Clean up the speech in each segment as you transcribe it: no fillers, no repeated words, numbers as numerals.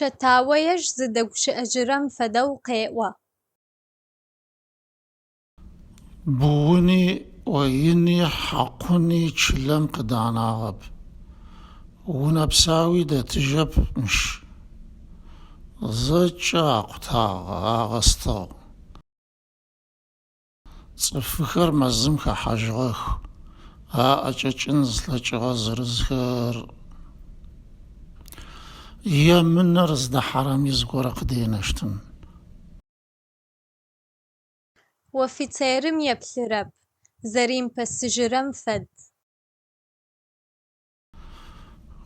Чэтао ежь зыдэгущыӏэжьырэм фэдэу къеӏо. Быуни, ӏоини, хьакъуни чылэм къыданагъэп. Унэ псауи дэтыжьэп мыщ. Зэкӏэ акъутагъ, агъэстыгъ. Цӏыфыхэр мэзым хэхьажьыгъэх, аӏэкӏэкӏын зылъэкӏыгъэ зырызхэр емынэр зыдэхьэрэми зыгорэ къыденэщтын. Офицерым еплъырэп, зэримыпэсыжьырэм фэд.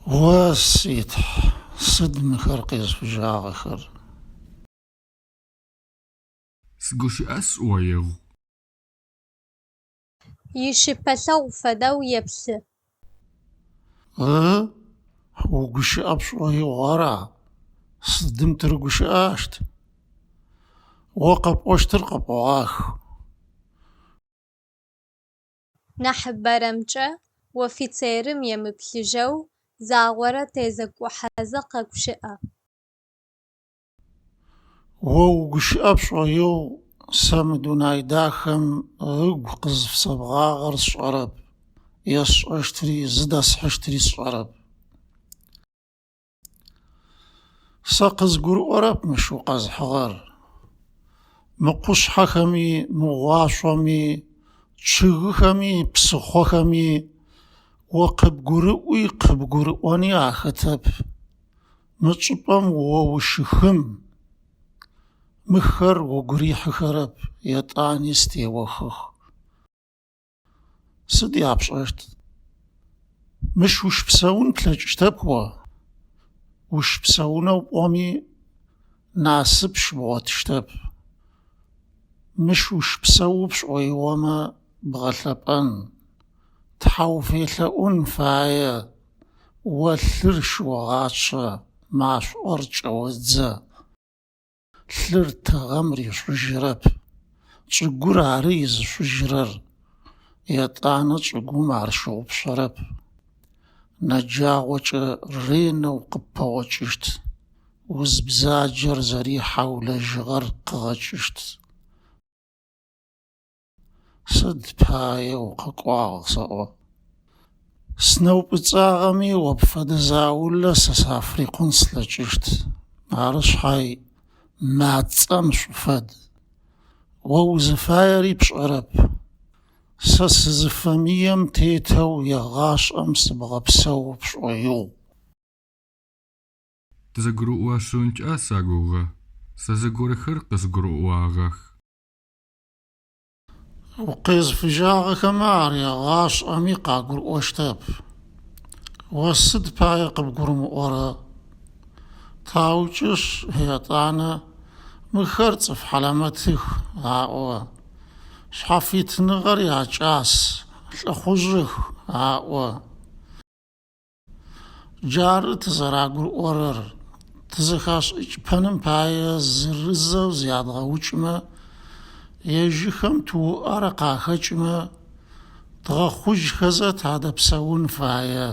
О си Тхь, сыд мыхэр къезфыжьагъэхэр? Сыгущыӏэ сшӏоигъу. Ищыпэлъэгъу фэдэу еплъы. Ы-ы, угущыӏэ пшӏоигъу ара? Сыдым тырыгущыӏащт? О къэпӏощтыр къэпӏогъах. Нахьыбэрэмкӏэ офицерым емыплъыжьэу загъорэ тезэкӏухьэзэ къэгущыӏэ. О угущыӏэ пшӏоигъу, сэ мы дунай дахэм ыгу къызыфысэбгъагъэр сшӏэрэп, есшӏэщтыри зыдэсхьыщтыри сшӏэрэп. Сэ къызгурыӏорэп мыщ укъэзыхьыгъэр. Мы къушъхьэхэми, мы уашъоми, чъыгыхэми, псыхъохэми о къыбгурыӏуи къыбгурыӏони ахэтэп. Мы чӏыпӏэм о ущыхым, мыхэр угу рихьыхэрэп, етӏани стеохых. Сыд япшӏэщт? Мыщ ущыпсэун плъэкӏыщтэп о. Ущыпсэунэу пӏоми насып щыбгъотыщтэп. Мыщ ущыпсэу пшӏоигъомэ бгъэлъэпӏэн, Тхьэ уфелъэӏун фае, о лъыр щыогъачъэ, машӏор кӏэодзэ. Лъыр тыгъэм ришъужьырэп, чӏыгур ары изышъужьырэр, етӏанэ чӏыгум ар щыгъупшэрэп. Нэджагъокӏэ ренэу къыппэгъокӏыщт, уз бзаджэр зэрихьэу лэжьыгъэр къыгъэкӏыщт. Сыд пае укъэкӏуагъ сэӏо? Сынэупӏыцӏагъэми о пфэдэ заулэ сэ сафрикъун слъэкӏыщт. Ары шъхьай мацӏэм шъуфэд. О узыфаери пшӏэрэп. Сэ сызыфэмыем тетэу егъашӏэм сыбгъэпсэу пшӏоигъу. Тызэгурыӏошъункӏэ сэгугъэ. Сэ зыгорэхэр къызгурыӏуагъэх. Укъезыфыжьагъэхэмэ ар егъашӏэми къагурыӏощтэп. О сыд пае къыбгурымыӏорэ? Таукӏышъ, етӏанэ мыхэр цӏыф хьалэмэтых, аӏо. Шъхьафитыныгъэр якӏас, лӏыхъужъых, аӏо. Джары тызэрагурыӏорэр, тызэхашӏыкӏыпэным пае зырызэу зядгъэукӏымэ, ежьыхэм тыуӏэрэ къахэкӏымэ, дгъэхъужьхэзэ тадэпсэун фае.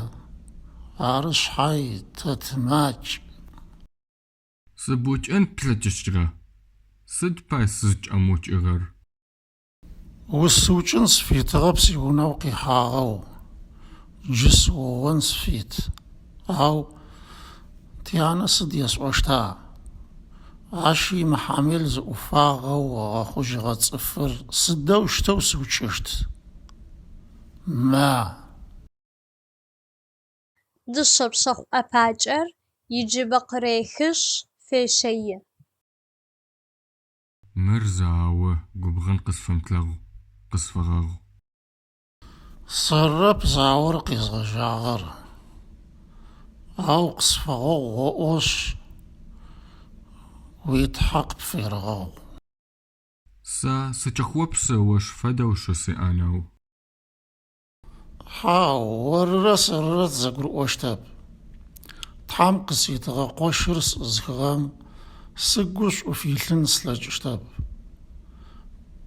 Ары шъхьай, тэ тымакӏ. Сыбукӏын плъэкӏыщтыгъэ, сыд пай сызкӏэмыукӏыгъэр? Усыукӏын сыфитыгъэп сиунэ укъихьагъэу, джы сыоон сыфит. Ау тянэ сыд есӏощта? Ащ имыхьамел зыӏуфагъэу ыгъэхъужьыгъэ цӏыфыр сыдэущтэу сыукӏыщт? Ма! Дышъэ пшъэхъу ӏэпакӏэр иджыбэ къырехышъ фещэи. Мыр зао, губгъэн къысфэмылъэгъу, къысфэгъэгъу. Сэрэп заор къезгъэжьагъэр, ау къысфэгъэгъу оӏошъ, уи Тхьэ къыпферэгъэгъу. Сэ сыкӏэхъопсы ощ фэдэу шы сиӏэнэу. Хьау, орырэ сэрырэ тызэгурыӏощтэп. Тхьэм къыситыгъэ къошыр сӏызыхыгъэм сыгу шӏу филъын слъэкӏыщтэп.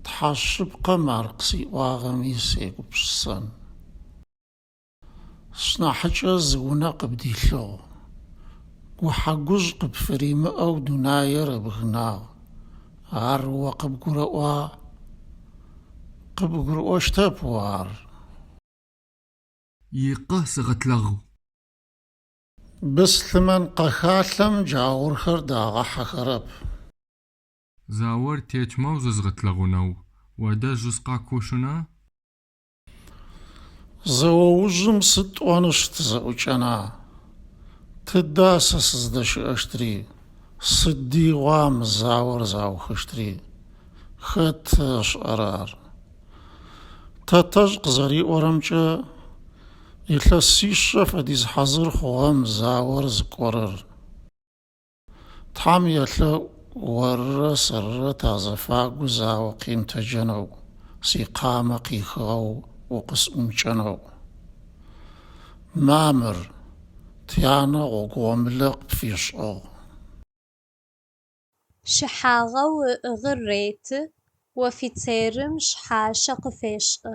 Тхьэ шъыпкъэм ар къысиӏуагъэми сегупшысэн. Сшынахьыкӏэ зы унэ къыбдилъыгъ. Гухьэ-гужъ къыпфыримыӏэу дунаир ыбгынагъ. Ар о къыбгурэӏуа? Къыбгурыӏощтэп о ар. Икъэ сэгъэлъэгъу. Быслъымэн къэхалъэм джаурхэр дагъахьэхэрэп. Заор текӏмэ зэзгъэлъэгъунэу уадэжь сыкъэкӏошъуна? Зэо ужым сыд тӏонышъ тызэӏукӏэна? Тыда сэ сыздэщыӏэщтри, сыдигъуа мы заор заухыщтри? Хэт ышӏэрэ ар? Тэтэжъ къызэриӏорэмкӏэ, илъэсишъэ фэдиз хьазыр хъугъэ мы заор зыкӏорэр. Тхьам елъэӏу орырэ сэрырэ тазэфагу зао къимытэджэнэу, сикъамэ къихыгъэу укъысӏумыкӏэнэу. Ма мыр, тянэ гъогугъомылэ къыпфишӏыгъ. Щыхьагъэу ыӏыгъыр реты, офицерым шъхьащэ къыфешӏы.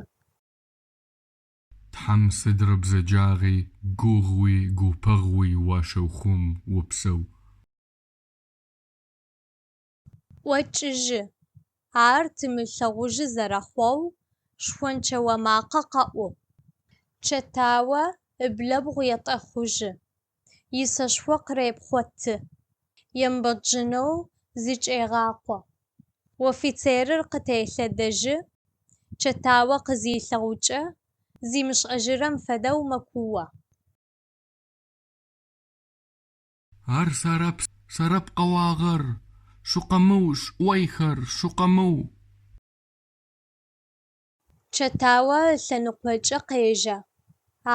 Тхьэм сыдрэ бзэджагъи, гугъуи, гопэгъуи уащеухъум, опсэу. ӀокӀыжьы. Ар тымылъэгъужьы зэрэхъоу шхончэо макъэ къэӀу. Чэтао ыблэбгъу етӀэхъужьы, исэшхо къырепхъоты, ембэджынэу зыкӀегъакъо. Офицерыр къытелъэдэжьы, Чэтао къызилъэгъукӀэ, зимышӀэжьырэм фэдэу мэкуо. Ар сэрэп, сэрэп къэуагъэр! Шъукъэмыу, шӏойхэр, шъукъэмыу! Чэтао ылъэныкъокӀэ къежэ,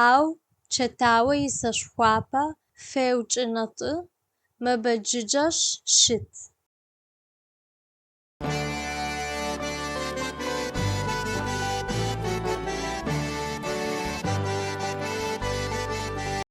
ау Чэтао исэшхуапэ феучӏынэтӀы, мэбэджыджэшъ щыт.